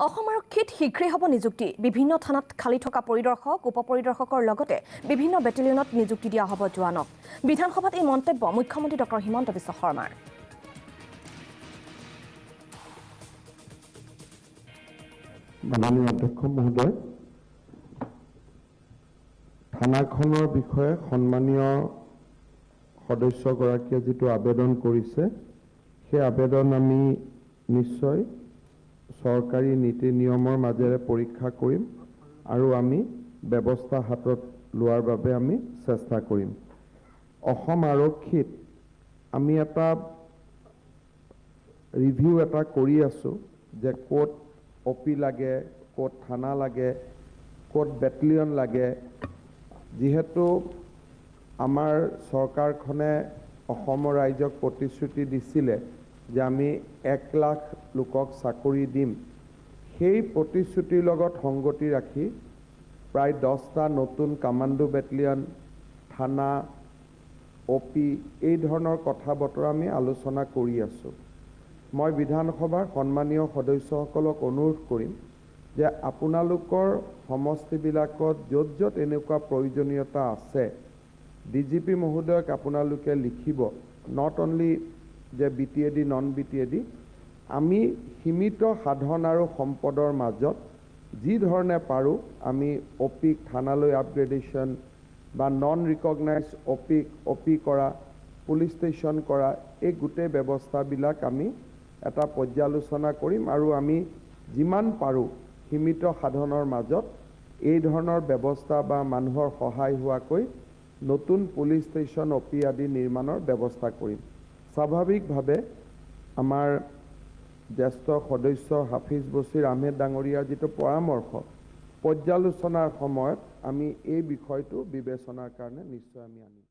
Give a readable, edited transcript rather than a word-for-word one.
অসম আৰক্ষীত শীঘ্ৰেই হ'ব নিযুক্তি। বিভিন্ন থানাত খালী থকা পৰিদৰ্শক, উপ পৰিদৰ্শকৰ লগতে বিভিন্ন বেটেলিয়নত নিযুক্তি দিয়া হ'ব জোৱানক। বিধানসভাত এই মন্তব্য মুখ্যমন্ত্ৰী ডক্টৰ হিমন্ত বিশ্ব শৰ্মাৰ। মাননীয় অধ্যক্ষ মহোদয়, থানাখনৰ বিষয়ে সন্মানীয় সদস্যগৰাকীয়ে যিটো আবেদন কৰিছে, সেই আবেদন আমি নিশ্চয় চৰকাৰী নীতি নিয়মৰ মাজেৰে পৰীক্ষা কৰিম আৰু আমি ব্যৱস্থা হাতত লোৱাৰ বাবে আমি চেষ্টা কৰিম। অসম আৰক্ষীত আমি এটা ৰিভিউ এটা কৰি আছোঁ যে ক'ত অ' পি লাগে, ক'ত থানা লাগে, ক'ত বেটেলিয়ন লাগে। যিহেতু আমাৰ চৰকাৰখনে অসমৰ ৰাইজক প্ৰতিশ্ৰুতি দিছিলে যে আমি 1 লাখ লোকক চাকৰি দিম, সেই প্ৰতিশ্ৰুতিৰ লগত সংগতি ৰাখি প্ৰায় 10টা নতুন কামাণ্ডো বেটেলিয়ন, থানা, অ' পি এই ধৰণৰ কথা বতৰা আমি আলোচনা কৰি আছোঁ। মই বিধানসভাৰ সন্মানীয় সদস্যসকলক অনুৰোধ কৰিম যে আপোনালোকৰ সমষ্টিবিলাকত য'ত য'ত এনেকুৱা প্ৰয়োজনীয়তা আছে, ডিজিপি মহোদয়ক আপোনালোকে লিখিব। Not only যে বিটিএডি, নন বিটিএডি, আমি সীমিত সাধন আৰু সম্পদৰ মাজত যি ধৰণে পাৰোঁ আমি অপিক থানালৈ আপগ্ৰেডেশ্যন বা নন ৰিকগনাইজ অপিক অপি কৰা, পুলিচ ষ্টেচন কৰা, এই গোটেই ব্যৱস্থাবিলাক আমি এটা পৰ্যালোচনা কৰিম আৰু আমি যিমান পাৰোঁ সীমিত সাধনৰ মাজত এই ধৰণৰ ব্যৱস্থা বা মানুহৰ সহায় হোৱাকৈ নতুন পুলিচ ষ্টেচন, অপি আদি নিৰ্মাণৰ ব্যৱস্থা কৰিম। স্বাভাৱিকভাৱে আমাৰ জ্যেষ্ঠ সদস্য হাফিজ বছিৰ আহমেদ ডাঙৰীয়াৰ যিটো পৰামৰ্শ, পৰ্যালোচনাৰ সময়ত আমি এই বিষয়টো বিবেচনাৰ কাৰণে নিশ্চয় আমি আনিম।